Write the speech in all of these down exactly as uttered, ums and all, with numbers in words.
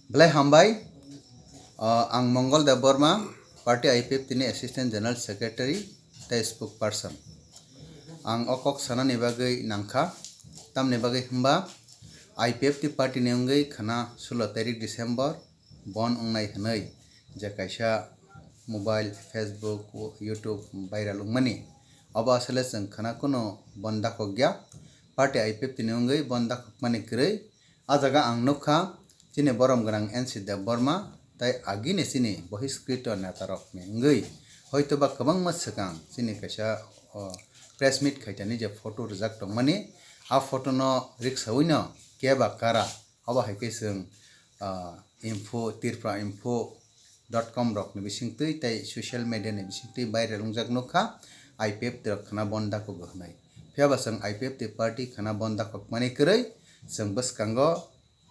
Belai hambai, ah, ang Mongol Debbarma, party I P F T ni Assistant General Secretary tei Spokesperson. Ang o kok sanani bagwi nangkha, tamni bagwi hwnba I P F T party ni wngwi khwna sulo tarik December bon wngnai hwnwi je kaisa mobile, Facebook, YouTube viral wngmani, obo aswkle chwng khwna kunu bon dakhokya. Party I P F T ni wngwi bon dakhokmani kwrwi. A jaga ang nukha, chini borom gwnang N C Debbarma tei agini chini bohiskrito netarokni wngwi hoitoba kwbangma swkang chini kaisa, o, press meet khaitani je photo rijak tongmani, a photo no riksawino keba kara, obo hai khe chwng, ah, info, Tripura Info dot com rokni bisingtwi tei social media ni bisingtwi viral wngjak nukha, I P F T rok khwna bon dakhokgo hwnwi. Phiya ba chwng I P F T party khwna bon dakhokmani kwrwi chwng bwskango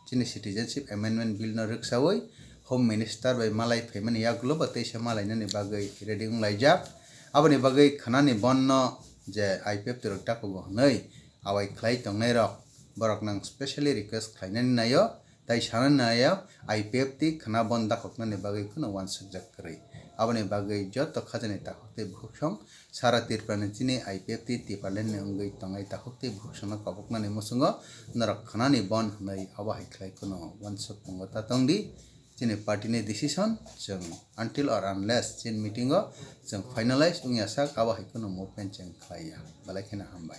chini Citizenship Amendment Bill no rwksawi Home Minister bai malai phaimani yagulo bo teisa malainani bagwi ready wnglaijak. Aboni bagwi khwnani bon no je I P F T rok dakhokgo hwnwi awai khlai tongnai rok, borok nang specially request khlainani naio. Tai sanani naio, I P F T khwna bon dakhoknani bagwi kheno uansukjak kwrwi. Aboni bagwi joto khajani takhuk tei bukhuksong sara Tripura ni chini I P F T Tipraland ni wngwi tongnai takhuk tei bukhuksongno koboknani muchungo norok khwnani bon hwnwi abo hai khlai kheno uansuk tongo ta tongdi. Chini party ni decision chwng until or unless chini meeting o chwng finalize wngya sak abo hai kheno movement chwng khlaiya. Belai kheno hambai.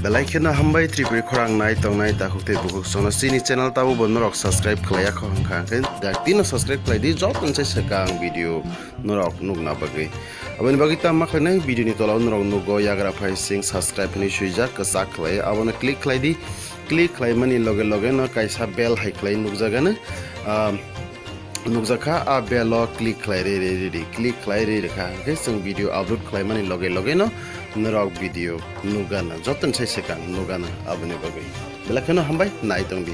Belai kheno hambai Tripuri khorang nai tongnai takhuk tei bukhuksongno chini channel tabo bo norok subscribe khlaiya kho hwnkha hwnkhe dak tino subscribe khlai di joto ni sai swkang video norok nukna bagwi. Aboni bagwi tamo khlainai video ni tola o norok nugo yagra phai sing subscribe hinwi swijak kwchak khlai abono click khlai di. Click khlaimani loge loge no kaisa bell hai khlai nukjagano. Ah, nukjakha, a bell o click khlai rwi rwi rwi di, click khlai rwi rwkha hwnkhe chwng video upload khlaimani loge loge no norok video nukgana, jotoni sai swkang nukgana. Aboni bagwi belai kheno hambai nai tongdi.